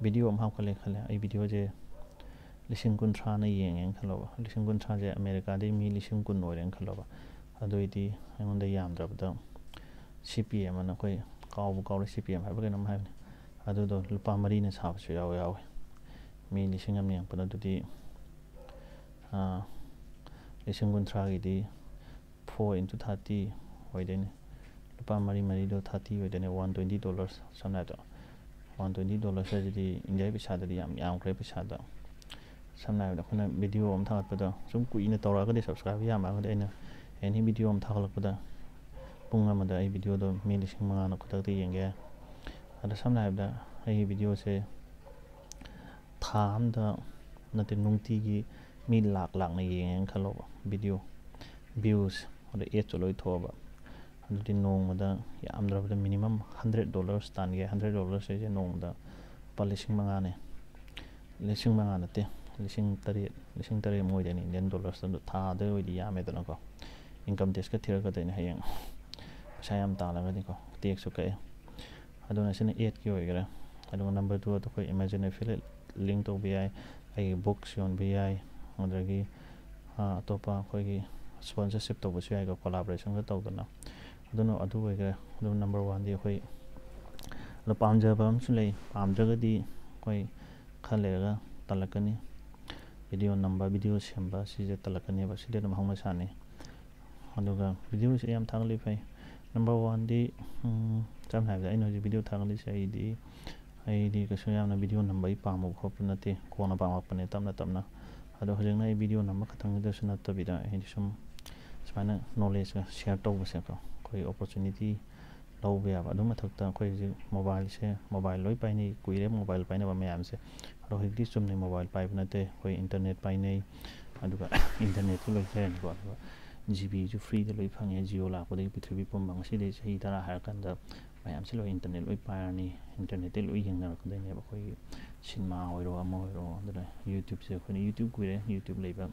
ꯚꯤꯗꯤꯑꯣ ꯑꯃ ꯍꯥꯞꯀꯠꯂꯦ ꯈꯜꯂꯦ꯫ ꯑꯩ ꯚꯤꯗꯤꯑꯣꯁꯦ ꯂꯤꯁꯤꯡ ꯀꯨꯟꯊ꯭ꯔꯥꯅ ꯌꯦꯡꯉꯦꯅ ꯈꯜꯂꯣꯕ꯫ ꯂꯤꯁꯤꯡ ꯀꯨꯟꯊ꯭ꯔꯥꯁꯦ ꯑꯃꯦꯔꯤꯀꯥꯗꯩ ꯃꯤ ꯂꯤꯁꯤꯡ ꯀꯨꯟ ꯑꯣꯏꯔꯦꯅ ꯈꯜꯂꯣꯕ꯫ ꯑꯗꯨ ꯑꯣꯏꯗꯤ ꯑꯩꯉꯣꯟꯗ ꯌꯥꯝꯗ꯭ꯔꯕꯗ ꯁꯤ ꯄꯤ ꯑꯦꯝ ꯑꯅ, ꯑꯩꯈꯣꯏ ꯀꯥꯎꯕꯨ ꯀꯥꯎꯔꯦ, ꯁꯤ ꯄꯤ ꯑꯦꯝ ꯍꯥꯏꯕ ꯀꯩꯅꯣꯝ ꯍꯥꯏꯕꯅꯤ, ꯑꯗꯨꯗꯣ ꯂꯨꯄꯥ ꯃꯔꯤꯅ ꯁꯥꯕꯁꯨ ꯌꯥꯎꯋꯦ ꯌꯥꯎꯋꯦ꯫ ꯃꯤ ꯂꯤꯁꯤꯡ ꯑꯃ ꯌꯦꯡꯉꯛꯄꯗ ꯑꯗꯨꯗꯤ, ꯑꯥ, ꯂꯤꯁꯤꯡ ꯀꯨꯟꯊ꯭ꯔꯥꯒꯤꯗꯤ four into thirty ꯑꯣꯏꯗꯣꯏꯅꯦ꯫ ꯂꯨꯄꯥ ꯃꯔꯤ ꯃꯔꯤꯗꯣ thirty ꯑꯣꯏꯗꯣꯏꯅꯦ, one twenty dollars꯫ ꯁꯝꯅ ꯍꯥꯏꯔꯕꯗ one twenty dollars ꯍꯥꯏꯁꯤꯗꯤ ꯏꯟꯗꯤꯌꯥꯒꯤ ꯄꯩꯁꯥꯗꯗꯤ ꯌꯥꯝ ꯌꯥꯝꯈ꯭ꯔꯦ ꯄꯩꯁꯥꯗ꯫ ꯁꯝꯅ ꯍꯥꯏꯔꯕꯗ ꯑꯩꯈꯣꯏꯅ ꯚꯤꯗꯤꯑꯣ ꯑꯃ ꯊꯥꯒꯠꯄꯗ ꯁꯨꯝ ꯀꯨꯏꯅ ꯇꯧꯔꯛꯑꯒꯗꯤ, subscribe ꯌꯥꯝꯃꯛꯑꯒꯗꯤ, ꯑꯩꯅ ꯑꯦꯅꯤ ꯚꯤꯗꯤꯑꯣ ꯑꯃ ꯊꯥꯒꯠꯂꯛꯄꯗ ꯄꯨꯡ ꯑꯃꯗ ꯑꯩ ꯚꯤꯗꯤꯑꯣꯗꯣ ꯃꯤ ꯂꯤꯁꯤꯡ ꯃꯉꯥꯅ ꯈꯨꯗꯛꯇ ꯌꯦꯡꯒꯦ꯫ ꯑꯗ ꯁꯝꯅ ꯍꯥꯏꯔꯕꯗ ꯑꯩꯒꯤ ꯚꯤꯗꯤꯑꯣꯁꯦ ꯊꯥ ꯑꯝꯗ ꯅꯠꯇꯦ, ꯅꯨꯡꯇꯤꯒꯤ ꯃꯤ ꯂꯥꯛ ꯂꯥꯛꯅ ꯌꯦꯡꯉꯦꯅ ꯈꯜꯂꯣꯕ, ꯚꯤꯗꯤꯑꯣ ꯚ꯭ꯌꯨꯁ ꯑꯗ ꯑꯦꯠꯁꯨ ꯂꯣꯏ ꯊꯣꯛꯑꯕ, ꯑꯗꯨꯗꯤ ꯅꯣꯡꯃꯗ ꯌꯥꯝꯗ꯭ꯔꯕꯗ minimum hundred dollars ꯇꯥꯟꯒꯦ꯫ Hundred dollars ꯍꯥꯏꯁꯦ ꯅꯣꯡꯃꯗ ꯂꯨꯄꯥ ꯂꯤꯁꯤꯡ ꯃꯉꯥꯅꯦ꯫ ꯂꯤꯁꯤꯡ ꯃꯉꯥ ꯅꯠꯇꯦ, ꯂꯤꯁꯤꯡ ꯇꯔꯦꯠ, ꯂꯤꯁꯤꯡ ꯇꯔꯦꯠ ꯃꯨꯛ ꯑꯣꯏꯗꯣꯏꯅꯦ, Indian dollars꯫ ꯑꯗꯨ ꯊꯥꯗ ꯑꯣꯏꯗꯤ ꯌꯥꯝꯃꯦꯗꯅꯀꯣ, income tax ꯀ ꯊꯤꯔꯛꯀꯗꯣꯏꯅꯦ ꯍꯌꯦꯡ, ꯄꯩꯁꯥ ꯌꯥꯝ ꯇꯥꯜꯂꯒꯗꯤꯀꯣ, tax ꯁꯨ ꯀꯛꯑꯦ꯫ ꯑꯗꯨꯅ ꯁꯤꯅ ꯑꯦꯠꯀꯤ ꯑꯣꯏꯈꯔꯦ꯫ ꯑꯗꯨꯒ number two ꯑꯗ ꯑꯩꯈꯣꯏ Amazon affiliate link ꯇꯧꯕ ꯌꯥꯏ, ꯑꯩꯒꯤ books ꯌꯣꯟꯕ ꯌꯥꯏ, ꯑꯗꯒꯤ, ꯑꯥ, ꯑꯇꯣꯞꯄ ꯑꯩꯈꯣꯏꯒꯤ sponsorship ꯇꯧꯕꯁꯨ ꯌꯥꯏꯀꯣ, collaboration ꯒ ꯇꯧꯗꯅ꯫ ꯑꯗꯨꯅ ꯑꯗꯨ ꯑꯣꯏꯈꯔꯦ꯫ ꯑꯗꯨ number one ꯗꯤ ꯑꯩꯈꯣꯏ, ꯑꯗꯣ ꯄꯥꯝꯖꯕ ꯑꯃꯁꯨ ꯂꯩ, ꯄꯥꯝꯗ꯭ꯔꯒꯗꯤ ꯑꯩꯈꯣꯏ ꯈꯔ ꯂꯩꯔꯒ ꯇꯜꯂꯛꯀꯅꯤ꯫ ꯚꯤꯗꯤꯑꯣ ꯅꯝꯕ, ꯚꯤꯗꯤꯑꯣ ꯁꯦꯝꯕ ꯁꯤꯁꯦ ꯇꯜꯂꯛꯀꯅꯦꯕ, ꯁꯤꯗꯤ ꯑꯗꯨꯝ ꯍꯧꯅ ꯁꯥꯅꯤ꯫ ꯑꯗꯨꯒ ꯚꯤꯗꯤꯑꯣꯁꯦ ꯌꯥꯝ ꯊꯥꯒꯠꯂꯤ ꯐꯩ꯫ Number one ꯗꯤ, ꯎꯝ, ꯁꯝꯅ ꯍꯥꯏꯔꯕꯗ ꯑꯩꯅ ꯍꯧꯖꯤꯛ ꯚꯤꯗꯤꯑꯣ ꯊꯥꯒꯠꯂꯤꯁꯦ ꯑꯩꯗꯤ, ꯑꯩꯗꯤ ꯀꯩꯁꯨ ꯌꯥꯝꯅ ꯚꯤꯗꯤꯑꯣ ꯅꯝꯕ ꯑꯩ ꯄꯥꯝꯕ ꯈꯣꯠꯄ ꯅꯠꯇꯦ, ꯀꯣꯟꯅ ꯄꯥꯝꯃꯛꯄꯅꯦ ꯇꯞꯅ ꯇꯞꯅ꯫ ꯑꯗꯣ ꯍꯧꯖꯤꯛꯅ ꯑꯩ ꯚꯤꯗꯤꯑꯣ ꯅꯝꯕ ꯈꯛꯇꯪꯗꯁꯨ ꯅꯠꯇꯕꯤꯗ ꯑꯩꯗꯤ ꯁꯨꯝ ꯁꯨꯃꯥꯏꯅ knowledge ꯀ share ꯇꯧꯕꯁꯦꯀꯣ, ꯑꯩꯈꯣꯏ opportunity ꯂꯧꯕ ꯌꯥꯕ꯫ ꯑꯗꯨ ꯃꯊꯛꯇ ꯑꯩꯈꯣꯏ ꯍꯧꯖꯤꯛ mobile ꯁꯦ, mobile ꯂꯣꯏ ꯄꯥꯏꯅꯩ, ꯀꯨꯏꯔꯦ mobile ꯄꯥꯏꯅꯕ ꯃꯌꯥꯝꯁꯦ꯫ ꯑꯗꯣ ꯍꯧꯖꯤꯛꯇꯤ ꯆꯨꯝꯅ mobile ꯄꯥꯏꯕ ꯅꯠꯇꯦ, ꯑꯩꯈꯣꯏ internet ꯄꯥꯏꯅꯩ꯫ ꯑꯗꯨꯒ internet ꯁꯨ ꯂꯣꯏ ꯂꯩꯔꯅꯤꯀꯣ꯫ ꯑꯗꯨꯒ G B ꯁꯨ free ꯗ ꯂꯣꯏ ꯐꯪꯉꯦ, Jio ꯂꯥꯛꯄꯗꯒꯤ ꯄ꯭ꯔꯤꯊꯤꯕꯤ ꯄꯨꯝꯕ꯫ ꯉꯁꯤꯗꯒꯤ ꯆꯍꯤ ꯇꯔꯥ ꯍꯥꯏꯔꯀꯥꯟꯗ ꯃꯌꯥꯝꯁꯦ ꯂꯣꯏ internet ꯂꯣꯏ ꯄꯥꯏꯔꯅꯤ, internet ꯇꯩ ꯂꯣꯏ ꯌꯦꯡꯅꯔꯛꯀꯗꯣꯏꯅꯦꯕ꯫ ꯑꯩꯈꯣꯏꯒꯤ ꯁꯤꯅꯦꯃꯥ ꯑꯣꯏꯔꯣ, ꯑꯃ ꯑꯣꯏꯔꯣ꯫ ꯑꯗꯨꯅ YouTube ꯁꯦ, ꯑꯩꯈꯣꯏꯅ YouTube ꯀꯨꯏꯔꯦ, YouTube ꯂꯩꯕ꯫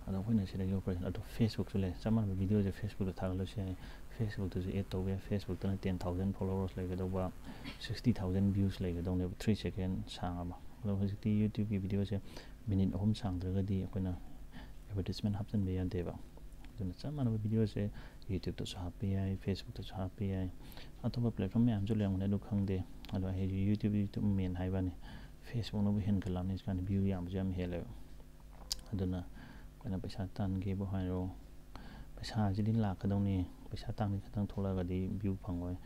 ꯑꯗꯣ ꯑꯩꯈꯣꯏꯅ ꯁꯤꯗꯒꯤ operation, ꯑꯗꯣ Facebook ꯁꯨ ꯂꯩ꯫ ꯆꯞ ꯃꯥꯟꯅꯕ ꯚꯤꯗꯤꯑꯣꯁꯦ Facebook ꯇ ꯊꯥꯒꯠꯂꯁꯨ ꯌꯥꯏ꯫ Facebook ꯇꯁꯨ add ꯇꯧꯕ ꯌꯥꯏ꯫ Facebook ꯇꯅ ten thousand followers ꯂꯩꯒꯗꯧꯕ, sixty thousand views ꯂꯩꯒꯗꯧꯅꯦꯕ, three second ꯁꯥꯡꯉꯕ꯫ ꯑꯗꯣ ꯍꯧꯖꯤꯛꯇꯤ YouTube ꯀꯤ ꯚꯤꯗꯤꯑꯣꯁꯦ minute ꯑꯍꯨꯝ ꯁꯥꯡꯗ꯭ꯔꯒꯗꯤ ꯑꯩꯈꯣꯏꯅ advertisement ꯍꯥꯞꯆꯤꯟꯕ ꯌꯥꯗꯦꯕ꯫ ꯑꯗꯨꯅ ꯆꯞ ꯃꯥꯟꯅꯕ ꯚꯤꯗꯤꯑꯣꯁꯦ YouTube-ꯇꯁꯨ ꯍꯥꯞꯄ ꯌꯥꯏ, Facebook-ꯇꯁꯨ ꯍꯥꯞꯄ ꯌꯥꯏ, ꯑꯇꯣꯞꯄ platform ꯃꯌꯥꯝꯁꯨ ꯂꯩꯔꯝꯒꯅꯤ, ꯑꯗꯨ ꯈꯪꯗꯦ꯫ ꯑꯗꯣ ꯑꯩꯁꯨ YouTube, YouTube main ꯍꯥꯏꯕꯅꯤ, Facebook-ꯅꯕꯨ ꯍꯦꯟꯅ ꯈꯜꯂꯛꯑꯕꯅꯤ ꯍꯧꯖꯤꯛꯀꯥꯟꯗꯤ view ꯌꯥꯝꯕꯁꯨ ꯌꯥꯝ ꯍꯦꯜꯂꯦꯕ꯫ ꯑꯗꯨꯅ ꯑꯩꯈꯣꯏꯅ ꯄꯩꯁꯥ ꯇꯥꯟꯒꯦꯕꯨ ꯍꯥꯏꯔꯣ, ꯄꯩꯁꯥꯁꯤꯗꯤ ꯂꯥꯛꯀꯗꯧꯅꯤ꯫ ꯄꯩꯁꯥ ꯇꯥꯟꯒꯦ ꯈꯛꯇꯪ ꯊꯣꯛꯂꯛꯑꯒꯗꯤ view ꯐꯪꯉꯣꯏ꯫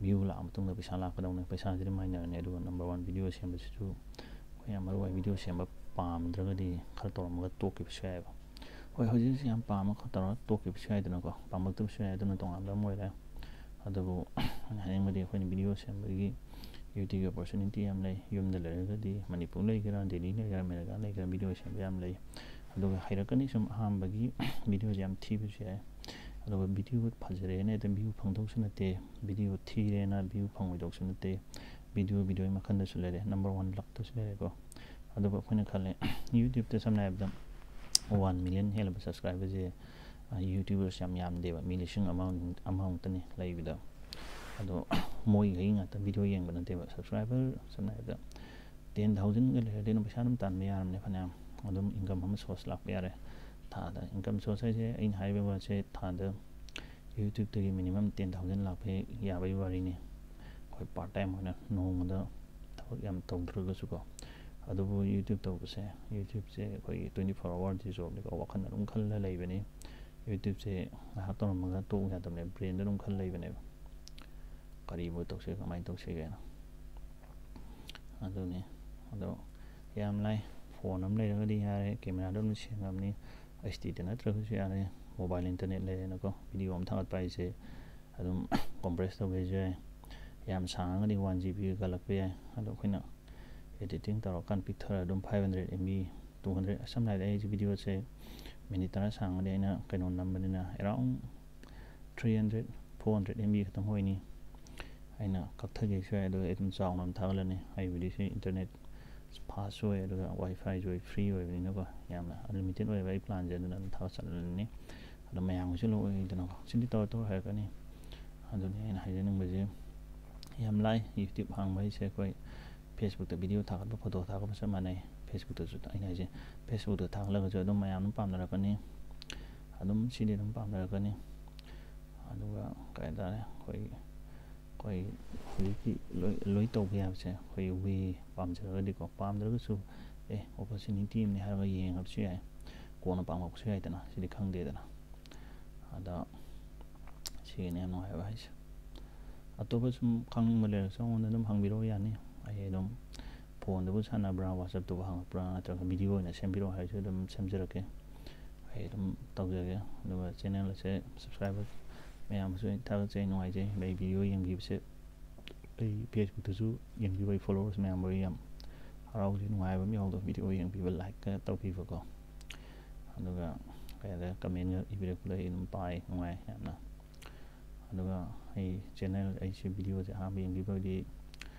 View ꯂꯥꯛꯑ ꯃꯇꯨꯡꯗ ꯄꯩꯁꯥ ꯂꯥꯛꯀꯗꯧꯅꯤ꯫ ꯄꯩꯁꯥꯁꯤꯗꯤ ꯃꯥꯏꯅꯔꯅꯤ꯫ ꯑꯗꯨꯒ number one video ꯁꯦꯝꯕꯁꯤꯁꯨ ꯑꯩꯈꯣꯏ ꯌꯥꯝ ꯃꯔꯨ ꯑꯣꯏ, video ꯁꯦꯝꯕ ꯄꯥꯝꯗ꯭ꯔꯒꯗꯤ ꯈꯔ ꯇꯧꯔꯝꯃꯒ ꯇꯣꯛꯈꯤꯕꯁꯨ ꯌꯥꯏꯑꯕ꯫ ꯍꯣꯏ, ꯍꯧꯖꯤꯛ ꯍꯧꯖꯤꯛ ꯌꯥꯝ ꯄꯥꯝꯃꯒ ꯇꯧꯔꯒ ꯇꯣꯛꯈꯤꯕꯁꯨ ꯌꯥꯏꯗꯅꯀꯣ, ꯄꯥꯝꯃꯛꯇꯕꯁꯨ ꯌꯥꯏ, ꯑꯗꯨꯅ ꯇꯣꯉꯥꯟꯕ ꯑꯃ ꯑꯣꯏꯔꯦ꯫ ꯑꯗꯨꯕꯨ ꯑꯩꯅ ꯍꯥꯏꯅꯤꯡꯕꯗꯤ ꯑꯩꯈꯣꯏꯅ video ꯁꯦꯝꯕꯒꯤ YouTube-ꯀꯤ opportunity ꯌꯥꯝ ꯂꯩ꯫ ꯌꯨꯝꯗ ꯂꯩꯔꯒꯗꯤ, ꯃꯅꯤꯄꯨꯔ ꯂꯩꯒꯦꯔꯥ, ꯗꯦꯜꯂꯤ ꯂꯩꯒꯦꯔꯥ, ꯑꯃꯦꯔꯤꯀꯥ ꯂꯩꯒꯦꯔꯥ, video ꯁꯦꯝꯕ ꯌꯥꯝ ꯂꯩ꯫ ꯑꯗꯨꯒ ꯍꯩꯔꯛꯀꯅꯤ, ꯁꯨꯝ ꯑꯍꯥꯟꯕꯒꯤ videoꯁꯦ ꯌꯥꯝ ꯊꯤꯕꯁꯨ ꯌꯥꯏ꯫ ꯑꯗꯨꯒ video ꯐꯖꯔꯦꯅ ꯍꯦꯛꯇ view ꯐꯪꯗꯧꯁꯨ ꯅꯠꯇꯦ, video ꯊꯤꯔꯦꯅ view ꯐꯪꯉꯣꯏꯗꯧꯁꯨ ꯅꯠꯇꯦ꯫ Video, videoꯒꯤ ꯃꯈꯜꯗꯁꯨ ꯂꯩꯔꯦ, number one luck-ꯇꯁꯨ ꯂꯩꯔꯦꯀꯣ꯫ ꯑꯗꯨꯒ ꯑꯩꯈꯣꯏꯅ ꯈꯜꯂꯦ, YouTube-ꯇ ꯁꯝꯅ ꯍꯥꯏꯔꯕꯗ one million ꯍꯦꯜꯂꯕ subscriber-ꯁꯦ, ꯑ, YouTubers ꯌꯥꯝ ꯌꯥꯝꯗꯦꯕ, ꯃꯤ ꯂꯤꯁꯤꯡ ꯑꯃ, ꯑꯃꯃꯨꯛꯇꯅꯤ ꯂꯩꯕꯗꯣ꯫ ꯑꯗꯣ ꯃꯣꯏꯈꯩ ꯉꯥꯛꯇ video ꯌꯦꯡꯕ ꯅꯠꯇꯦꯕ, subscriber ꯁꯝꯅ ꯍꯥꯏꯔꯕꯗ ten thousand-ꯒ ꯂꯩꯔꯗꯤ ꯑꯗꯨꯝ ꯄꯩꯁꯥ ꯑꯗꯨꯝ ꯇꯥꯟꯕ ꯌꯥꯔꯝꯅꯦ ꯐꯅꯌꯥꯝ, ꯑꯗꯨꯝ income ꯑꯃ source ꯂꯥꯛꯄ ꯌꯥꯔꯦ꯫ ꯊꯥꯗ income source ꯍꯥꯏꯁꯦ, ꯑꯩꯅ ꯍꯥꯏꯔꯤꯕ ꯋꯥꯁꯦ, ꯊꯥꯗ YouTube-ꯇꯒꯤ minimum ten thousand ꯂꯥꯛꯄ ꯌꯥꯕꯒꯤ ꯋꯥꯔꯤꯅꯤ꯫ ꯑꯩꯈꯣꯏ part time ꯑꯣꯏꯅ ꯅꯣꯡꯃꯗ ꯊꯕꯛ ꯌꯥꯝ ꯇꯧꯗ꯭ꯔꯒꯁꯨꯀꯣ꯫ ꯑꯗꯨꯕꯨ YouTube ꯇꯧꯕꯁꯦ, YouTube-ꯁꯦ ꯑꯩꯈꯣꯏꯒꯤ twenty four hour-ꯗꯤ job-ꯅꯤꯀꯣ, ꯋꯥꯈꯜ ꯑꯗꯨꯝ ꯈꯜꯂ ꯂꯩꯕꯅꯤ꯫ YouTube-ꯁꯦ ꯉꯥꯏꯍꯥꯛ ꯇꯧꯔꯝꯃꯒ ꯇꯣꯛꯎ ꯌꯥꯗꯕꯅꯦ, brain-ꯗ ꯑꯗꯨꯝ ꯈꯜ ꯂꯩꯕꯅꯦꯕ, ꯀꯔꯤꯕꯨ ꯇꯧꯁꯤꯒꯦ, ꯀꯃꯥꯏꯅ ꯇꯧꯁꯤꯒꯦꯅ꯫ ꯑꯗꯨꯅꯤ꯫ ꯑꯗꯣ ꯌꯥꯝ ꯂꯥꯏ, phone ꯑꯃ ꯂꯩꯔꯒꯗꯤ ꯌꯥꯔꯦ, camera-ꯗꯣ ꯑꯗꯨꯝ ꯁꯦꯡꯉꯕꯅꯤ, HD-ꯗ ꯅꯠꯇ꯭ꯔꯒꯁꯨ ꯌꯥꯔꯦ, mobile internet ꯂꯩꯔꯦꯅꯀꯣ꯫ Video ꯑꯃ ꯊꯥꯒꯠꯄ ꯍꯥꯏꯁꯦ ꯑꯗꯨꯝ compress ꯇꯧꯒꯦꯁꯨ ꯌꯥꯏ, ꯌꯥꯝ ꯁꯥꯡꯉꯒꯗꯤ one GB ꯀꯜꯂꯛꯄ ꯌꯥꯏ꯫ ꯑꯗꯣ ꯑꯩꯈꯣꯏꯅ editing ꯇꯧꯔꯀꯥꯟꯗ ꯄꯤꯛꯊꯔ ꯑꯗꯨꯝ five hundred MB, two hundred, ꯁꯝꯅ ꯍꯥꯏꯔꯕꯗ ꯑꯩꯁꯦ video-ꯁꯦ minute ꯇꯔꯥ ꯁꯥꯡꯉꯗꯤ ꯑꯩꯅ ꯀꯩꯅꯣ ꯅꯝꯕꯅꯤꯅ around three hundred, four hundred MB ꯈꯛꯇꯪ ꯑꯣꯏꯅꯤ꯫ ꯑꯩꯅ ꯀꯛꯊꯒꯦꯁꯨ ꯌꯥꯏ, ꯑꯗꯨꯒ ꯑꯩ ꯑꯗꯨꯝ ꯆꯥꯎꯅ ꯑꯗꯨꯝ ꯊꯥꯒꯠꯂꯅꯤ꯫ ꯑꯩꯕꯨꯗꯤ ꯁꯤ internet fast ꯑꯣꯏ, ꯑꯗꯨꯒ WiFi-ꯁꯨ ꯑꯩ free ꯑꯣꯏꯕꯅꯤꯅꯀꯣ, ꯌꯥꯝꯅ unlimited ꯑꯣꯏꯕ ꯑꯩ plan-ꯁꯦ, ꯑꯗꯨꯅ ꯑꯗꯨꯝ ꯊꯥꯒꯠꯆꯔꯅꯤ꯫ ꯑꯗꯣ ꯃꯌꯥꯝꯒꯤꯁꯨ ꯂꯣꯏ ꯑꯣꯏꯗꯅꯀꯣ, ꯁꯤꯗꯤ ꯇꯧꯔ ꯇꯧꯔ ꯍꯥꯏꯔꯛꯀꯅꯤ꯫ ꯑꯗꯨꯅꯤ ꯑꯩꯅ ꯍꯥꯏꯖꯅꯤꯡꯕꯁꯦ, ꯌꯥꯝ ꯂꯥꯏ꯫ YouTube ꯍꯥꯡꯕ ꯍꯥꯏꯁꯦ ꯑꯩꯈꯣꯏ Facebook-ꯇ video ꯊꯥꯒꯠꯄ, photo ꯊꯥꯒꯠꯄ ꯆꯞ ꯃꯥꯟꯅꯩ꯫ Facebook-ꯇꯁꯨ ꯑꯩꯅ ꯍꯥꯏꯁꯦ, Facebook-ꯇ ꯊꯥꯒꯠꯂꯒꯁꯨ ꯑꯗꯨꯝ ꯃꯌꯥꯝ ꯑꯗꯨꯝ ꯄꯥꯝꯅꯔꯛꯀꯅꯤ, ꯑꯗꯨꯝ ꯁꯤꯗꯤ ꯑꯗꯨꯝ ꯄꯥꯝꯅꯔꯛꯀꯅꯤ꯫ ꯑꯗꯨꯒ ꯀꯩ ꯍꯥꯏꯇꯥꯔꯦ, ꯑꯩꯈꯣꯏ ꯑꯩꯈꯣꯏ ꯍꯧꯖꯤꯛꯀꯤ ꯂꯣꯏ ꯂꯣꯏ ꯇꯧꯕ ꯌꯥꯕꯁꯦ ꯑꯩꯈꯣꯏ ꯋꯦ ꯄꯥꯝꯖꯔꯒꯗꯤꯀꯣ, ꯄꯥꯝꯗ꯭ꯔꯒꯁꯨ ꯑꯦ ꯑꯣꯄꯣꯔꯆꯨꯅꯤꯇꯤ ꯑꯃꯅꯤ ꯍꯥꯏꯔꯒ ꯌꯦꯡꯉꯕꯁꯨ ꯌꯥꯏ, ꯀꯣꯟꯅ ꯄꯥꯝꯃꯛꯄꯁꯨ ꯌꯥꯏꯗꯅ, ꯁꯤꯗꯤ ꯈꯪꯗꯦꯗꯅ꯫ ꯑꯗ ꯁꯤꯒꯤꯅꯦ ꯌꯥꯝ ꯅꯨꯡꯉꯥꯏꯕ ꯍꯥꯏꯁꯦ꯫ ꯑꯇꯣꯞꯄ ꯁꯨꯝ ꯈꯪꯅꯤꯡꯕ ꯂꯩꯔꯁꯨ ꯑꯩꯉꯣꯟꯗ ꯑꯗꯨꯝ ꯍꯪꯕꯤꯔꯛꯑꯣ, ꯌꯥꯅꯤ꯫ ꯑꯩ ꯑꯗꯨꯝ ꯐꯣꯟꯗꯕꯨ ꯁꯥꯟꯅꯕ꯭ꯔꯥ, ꯋꯥꯆꯞꯇꯕꯨ ꯍꯪꯉꯛꯄ꯭ꯔꯥ, ꯅꯠꯇ꯭ꯔꯒ ꯚꯤꯗꯤꯑꯣ ꯑꯣꯏꯅ ꯁꯦꯝꯕꯤꯔꯛꯑꯣ ꯍꯥꯏꯔꯁꯨ ꯑꯗꯨꯝ ꯁꯦꯝꯖꯔꯛꯀꯦ꯫ ꯑꯩ ꯑꯗꯨꯝ ꯇꯧꯖꯒꯦ꯫ ꯑꯗꯨꯒ ꯆꯦꯅꯦꯜ ꯑꯁꯦ ꯁꯕꯁꯀ꯭ꯔꯥꯏꯕꯔ ꯃꯌꯥꯝꯕꯨꯁꯨ ꯑꯩ ꯊꯥꯒꯠꯆꯩ, ꯅꯨꯡꯉꯥꯏꯖꯩ꯫ ꯑꯗꯩ ꯚꯤꯗꯤꯑꯣ ꯌꯦꯡꯕꯤꯕꯁꯦ ꯑꯩ ꯐꯦꯁꯕꯨꯛꯇꯁꯨ ꯌꯦꯡꯕꯤꯕ ꯑꯩ ꯐꯣꯂꯣꯋꯔꯁ ꯃꯌꯥꯝꯕꯨ ꯑꯩ ꯌꯥꯝ ꯍꯔꯥꯎꯖꯩ, ꯅꯨꯡꯉꯥꯏꯕ ꯑꯃ ꯌꯥꯎꯗꯕ ꯚꯤꯗꯤꯑꯣ ꯌꯦꯡꯕꯤꯕ, ꯂꯥꯏꯛꯀ ꯇꯧꯕꯤꯕꯀꯣ꯫ ꯑꯗꯨꯒ ꯀꯩ ꯍꯥꯏꯇꯥꯔꯦ, ꯀꯃꯦꯟꯒ ꯏꯕꯤꯔꯛꯄꯗ ꯑꯩ ꯑꯗꯨꯝ ꯄꯥꯏ, ꯅꯨꯡꯉꯥꯏ ꯌꯥꯝꯅ꯫ ꯑꯗꯨꯒ ꯑꯩ ꯆꯦꯅꯦꯜ, ꯑꯩꯁꯦ ꯚꯤꯗꯤꯑꯣꯁꯦ ꯑꯍꯥꯟꯕ ꯌꯦꯡꯕꯤꯕ ꯑꯣꯏꯗꯤ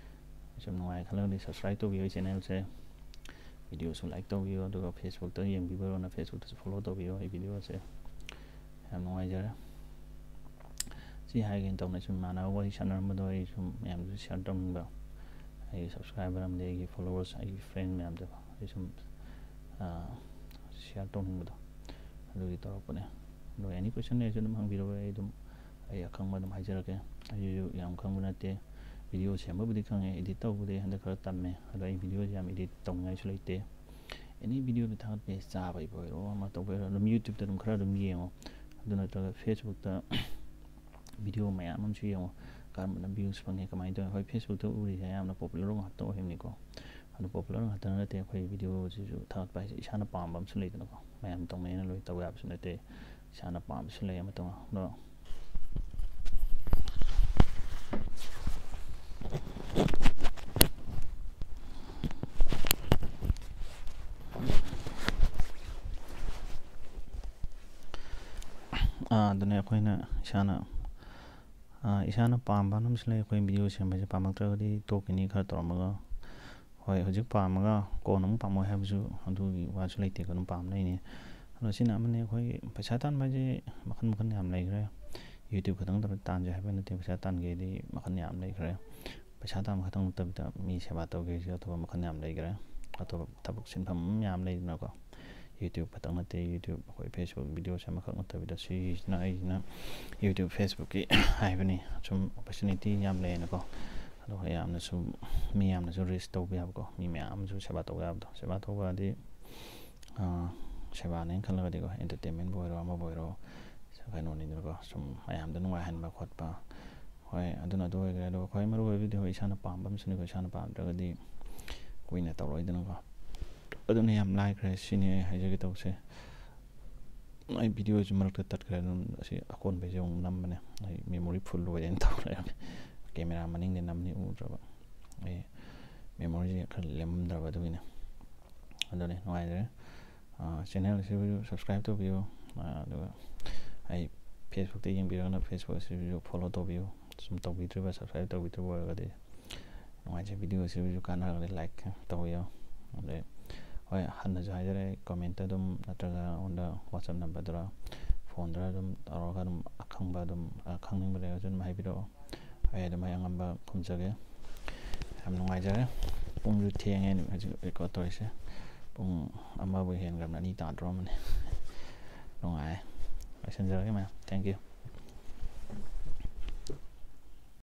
ꯁꯨꯝ ꯅꯨꯡꯉꯥꯏ ꯈꯜꯂꯒꯗꯤ ꯁꯕꯁꯀ꯭ꯔꯥꯏꯕ ꯇꯧꯕꯤꯌꯨ ꯑꯩ ꯆꯦꯅꯦꯜꯁꯦ, ꯚꯤꯗꯤꯑꯣꯁꯨ ꯂꯥꯏꯛ ꯇꯧꯕꯤꯌꯨ, ꯑꯗꯨꯒ ꯐꯦꯁꯕꯨꯛꯇ ꯌꯦꯡꯕꯤꯕ ꯑꯣꯏꯔꯣꯅ ꯐꯦꯁꯕꯨꯛꯇꯁꯨ ꯐꯣꯂꯣ ꯇꯧꯕꯤꯌꯨ ꯑꯩ ꯚꯤꯗꯤꯑꯣꯁꯦ꯫ ꯌꯥꯝ ꯅꯨꯡꯉꯥꯏꯖꯔꯦ꯫ ꯁꯤ ꯍꯥꯏꯒꯦꯅ ꯇꯧꯕꯅꯦ, ꯁꯨꯝ ꯏꯃꯥꯟꯅꯕ ꯋꯥꯔꯤ ꯁꯥꯟꯅꯔꯝꯕꯗꯣ ꯑꯩ ꯁꯨꯝ ꯃꯌꯥꯝꯗꯁꯨ ꯁꯤꯌꯔ ꯇꯧꯅꯤꯡꯕ, ꯑꯩꯒꯤ ꯁꯕꯁꯀ꯭ꯔꯥꯏꯕꯔ ꯑꯃꯗꯤ ꯑꯩꯒꯤ ꯐꯣꯂꯣꯋꯔꯁ, ꯑꯩꯒꯤ ꯐ꯭ꯔꯦꯟ ꯃꯌꯥꯝꯗꯣ ꯑꯩ ꯁꯨꯝ ꯁꯤꯌꯔ ꯇꯧꯅꯤꯡꯕꯗꯣ ꯑꯗꯨꯒꯤ ꯇꯧꯔꯛꯄꯅꯦ꯫ ꯑꯗꯣ ꯑꯦꯅꯤ ꯀꯣꯏꯁꯟ ꯂꯩꯔꯁꯨ ꯑꯗꯨꯝ ꯍꯪꯕꯤꯔꯛꯑꯣ, ꯑꯩ ꯑꯗꯨꯝ ꯑꯩ ꯑꯈꯪꯕ ꯑꯗꯨꯝ ꯍꯥꯏꯖꯔꯛꯀꯦ꯫ ꯑꯩꯁꯨ ꯌꯥꯝ ꯈꯪꯕ ꯅꯠꯇꯦ, ꯚꯤꯗꯤꯑꯣ ꯁꯦꯝꯕꯕꯨꯗꯤ ꯈꯪꯉꯦ, ꯏꯗꯤꯠ ꯇꯧꯕꯗꯤ ꯍꯟꯗꯛ ꯈꯔ ꯇꯝꯃꯦ꯫ ꯑꯗꯣ ꯑꯩ ꯚꯤꯗꯤꯑꯣꯁꯦ ꯌꯥꯝ ꯏꯗꯤꯠ ꯇꯧꯅꯤꯡꯉꯥꯏꯁꯨ ꯂꯩꯇꯦ꯫ ꯑꯦꯅꯤ ꯚꯤꯗꯤꯑꯣ ꯑꯃ ꯊꯥꯒꯠꯄ ꯌꯥꯏ, ꯆꯥꯕꯒꯤꯕꯨ ꯑꯣꯏꯔꯣ ꯑꯃ ꯇꯧꯕ ꯑꯣꯏꯔꯣ, ꯑꯗꯨꯝ ꯌꯨꯇ꯭ꯌꯨꯕꯇ ꯑꯗꯨꯝ ꯈꯔ ꯑꯗꯨꯝ ꯌꯦꯡꯉꯣ꯫ ꯑꯗꯨ ꯅꯠꯇ꯭ꯔꯒ ꯐꯦꯁꯕꯨꯛꯇ ꯚꯤꯗꯤꯑꯣ ꯃꯌꯥꯝ ꯑꯃꯁꯨ ꯌꯦꯡꯉꯣ, ꯀꯔꯝꯕꯅ ꯚ꯭ꯌꯨꯁ ꯐꯪꯉꯦ, ꯀꯃꯥꯏꯅ ꯇꯧꯋꯦ꯫ ꯍꯣꯏ, ꯐꯦꯁꯕꯨꯛꯇ ꯎꯔꯤꯁꯦ ꯑꯌꯥꯝꯅ ꯄꯣꯄꯨꯂꯔ ꯉꯥꯛꯇ ꯑꯣꯏꯕꯅꯤꯀꯣ꯫ ꯑꯗꯨ ꯄꯣꯄꯨꯂꯔ ꯉꯥꯛꯇ ꯅꯠꯇꯦ, ꯑꯩꯈꯣꯏ ꯚꯤꯗꯤꯑꯣꯁꯤꯁꯨ ꯊꯥꯒꯠꯄ ꯍꯥꯏꯁꯦ ꯏꯁꯥꯅ ꯄꯥꯝꯕ ꯑꯃꯁꯨ ꯂꯩꯗꯅꯀꯣ, ꯃꯌꯥꯝ ꯇꯧꯅꯩꯅ ꯂꯣꯏ ꯇꯧ ꯌꯥꯕꯁꯨ ꯅꯠꯇꯦ꯫ ꯏꯁꯥꯅ ꯄꯥꯝꯕꯁꯨ ꯂꯩ ꯑꯃ ꯇꯧꯅ꯫ ꯑꯗꯣ ꯑꯥ, ꯑꯗꯨꯅꯦ ꯑꯩꯈꯣꯏꯅ ꯏꯁꯥꯅ, ꯑꯥ, ꯏꯁꯥꯅ ꯄꯥꯝꯕ ꯑꯃꯁꯨ ꯂꯩ꯫ ꯑꯩꯈꯣꯏ ꯚꯤꯗꯤꯑꯣ ꯁꯦꯝꯕꯁꯦ ꯄꯥꯝꯂꯛꯇ꯭ꯔꯒꯗꯤ ꯇꯣꯛꯈꯤꯅꯤ ꯈꯔ ꯇꯧꯔꯝꯃꯒ꯫ ꯍꯣꯏ, ꯍꯧꯖꯤꯛ ꯄꯥꯝꯃꯒ ꯀꯣꯟꯅ ꯑꯃꯨꯛ ꯄꯥꯝꯃꯣꯏ ꯍꯥꯏꯕꯁꯨ ꯑꯗꯨꯒꯤ ꯋꯥꯁꯨ ꯂꯩꯇꯦꯀꯣ, ꯑꯗꯨꯝ ꯄꯥꯝꯅꯩꯅꯦ꯫ ꯑꯗꯣ ꯁꯤꯅ ꯑꯃꯅꯤ꯫ ꯑꯩꯈꯣꯏꯒꯤ ꯄꯩꯁꯥ ꯇꯥꯟꯕ ꯍꯥꯏꯁꯦ ꯃꯈꯜ ꯃꯈꯜ ꯌꯥꯝ ꯂꯩꯈ꯭ꯔꯦ꯫ ꯌꯨꯇ꯭ꯌꯨꯕ ꯈꯛꯇꯪ ꯇꯧꯔ ꯇꯥꯟꯁꯦ ꯍꯥꯏꯕ ꯅꯠꯇꯦ, ꯄꯩꯁꯥ ꯇꯥꯟꯒꯦꯗꯤ ꯃꯈꯜ ꯌꯥꯝ ꯂꯩꯈ꯭ꯔꯦ꯫ ꯄꯩꯁꯥ ꯇꯥꯟꯕ ꯈꯛꯇꯪ ꯅꯠꯇꯕꯤꯗ ꯃꯤ ꯁꯦꯕꯥ ꯇꯧꯒꯦꯁꯨ ꯑꯇꯣꯞꯄ ꯃꯈꯜ ꯌꯥꯝ ꯂꯩꯈ꯭ꯔꯦ꯫ ꯑꯇꯣꯞꯄ ꯊꯕꯛ ꯁꯤꯟꯐꯝ ꯌꯥꯝ ꯂꯩꯗꯅꯀꯣ꯫ YouTube ꯈꯛꯇꯪ ꯅꯠꯇꯦ, YouTube, ꯑꯩꯈꯣꯏ Facebook videoꯁꯦ ꯑꯃꯈꯛ ꯅꯠꯇꯕꯤꯗ, ꯁꯤꯁꯤꯅ ꯑꯩꯁꯤꯅ YouTube, Facebookꯀꯤ ꯍꯥꯏꯕꯅꯤ, ꯁꯨꯝ opportunity ꯌꯥꯝ ꯂꯩꯌꯦꯅꯀꯣ꯫ ꯑꯗꯨꯒ ꯌꯥꯝꯅꯁꯨ, ꯃꯤ ꯌꯥꯝꯅꯁꯨ reach ꯇꯧꯕ ꯌꯥꯕꯀꯣ, ꯃꯤ ꯃꯌꯥꯝ ꯑꯃꯁꯨ ꯁꯦꯕꯥ ꯇꯧꯕ ꯌꯥꯕꯗꯣ꯫ ꯁꯦꯕꯥ ꯇꯧꯕ ꯍꯥꯏꯗꯤ, ꯑꯥ, ꯁꯦꯕꯥꯅꯦꯅ ꯈꯜꯂꯒꯗꯤꯀꯣ, entertainmentꯕꯨ ꯑꯣꯏꯔꯣ, ꯑꯃꯕꯨ ꯑꯣꯏꯔꯣ, ꯀꯩꯅꯣꯅꯤꯗꯅꯀꯣ, ꯁꯨꯝ ꯃꯌꯥꯝꯗ ꯅꯨꯡꯉꯥꯏꯍꯟꯕ ꯈꯣꯠꯄ꯫ ꯍꯣꯏ, ꯑꯗꯨꯅ ꯑꯗꯨ ꯑꯣꯏꯈ꯭ꯔꯦ꯫ ꯑꯗꯨꯒ ꯈ꯭ꯋꯥꯏ ꯃꯔꯨ ꯑꯣꯏꯕꯗꯤ, ꯍꯣꯏ, ꯏꯁꯥꯅ ꯄꯥꯝꯕ ꯑꯃꯁꯨꯅꯤꯀꯣ, ꯏꯁꯥꯅ ꯄꯥꯝꯗ꯭ꯔꯒꯗꯤ ꯀꯨꯏꯅ ꯇꯧꯔꯣꯏꯗꯅꯀꯣ꯫ ꯑꯗꯨꯅ ꯌꯥꯝ ꯂꯥꯏꯈ꯭ꯔꯦ, ꯁꯤꯅꯤ ꯑꯩ ꯍꯥꯏꯖꯒꯦ ꯇꯧꯕꯁꯦ꯫ ꯑꯩ videoꯁꯤ ꯃꯔꯛꯇ ꯇꯠꯈ꯭ꯔꯦ, ꯑꯗꯨꯝ ꯑꯁꯤ ꯑꯀꯣꯟꯕꯩꯁꯦ ꯑꯃꯨꯛ ꯅꯝꯕꯅꯦ꯫ ꯑꯩ memory full ꯑꯣꯏꯔꯦꯅ ꯇꯧ ꯂꯩꯔꯝꯃꯦ꯫ Camera ꯃꯅꯤꯡꯗ ꯅꯝꯅꯤ ꯎꯗ꯭ꯔꯕ꯫ ꯑꯩ memoryꯁꯦ ꯈꯔ ꯂꯦꯝꯃꯝꯗ꯭ꯔꯕ, ꯑꯗꯨꯒꯤꯅꯦ꯫ ꯑꯗꯨꯅꯦ, ꯅꯨꯡꯉꯥꯏꯖꯔꯦ꯫ ꯑꯥ, channel ꯑꯁꯤꯕꯨ subscribe ꯇꯧꯕꯤꯌꯨ꯫ ꯑꯥ, ꯑꯗꯨꯒ ꯑꯩ Facebookꯇ ꯌꯦꯡꯕꯤꯔꯒꯅ Facebook ꯑꯁꯤꯕꯨ follow ꯇꯧꯕꯤꯌꯨ꯫ ꯁꯨꯝ ꯇꯧꯕꯤꯗ꯭ꯔꯤꯕ, subscribe ꯇꯧꯕꯤꯗ꯭ꯔꯤꯕ ꯑꯣꯏꯔꯒꯗꯤ ꯅꯨꯡꯉꯥꯏꯖꯩ꯫ Video ꯑꯁꯤꯕꯨꯁꯨ ꯀꯥꯟꯅꯔꯒꯗꯤ like ꯇꯧꯕꯤꯌꯣ꯫ ꯑꯗꯩ, ꯍꯣꯏ, ꯍꯟꯅꯁꯨ ꯍꯥꯏꯖꯔꯦ, commentꯇ ꯑꯗꯨꯝ ꯅꯠꯇ꯭ꯔꯒ ꯑꯩꯉꯣꯟꯗ WhatsApp numberꯗꯨꯔ, phoneꯗꯨꯔ ꯑꯗꯨꯝ ꯇꯧꯔꯒ ꯑꯗꯨꯝ ꯑꯈꯪꯕ ꯑꯗꯨꯝ, ꯑ, ꯈꯪꯅꯤꯡꯕ ꯂꯩꯔꯁꯨ ꯑꯗꯨꯝ ꯍꯥꯏꯕꯤꯔꯛꯑꯣ꯫ ꯑꯩ ꯑꯗꯨꯝ ꯑꯩ ꯑꯉꯝꯕ ꯈꯨꯝꯖꯒꯦ꯫ ꯌꯥꯝ ꯅꯨꯡꯉꯥꯏꯖꯔꯦ꯫ ꯄꯨꯡꯁꯨ ꯊꯦꯡꯉꯦ ꯍꯧꯖꯤꯛ record ꯇꯧꯔꯤꯁꯦ꯫ ꯄꯨꯡ ꯑꯃꯕꯨ ꯍꯦꯟꯈ꯭ꯔꯕꯅꯤ, ꯑꯅꯤ ꯇꯥꯗ꯭ꯔꯣꯝꯕꯅꯤ꯫ ꯅꯨꯡꯉꯥꯏ꯫ ꯂꯣꯏꯁꯤꯟꯖꯔꯒꯦ ꯃꯌꯥꯝ꯫ Thank you꯫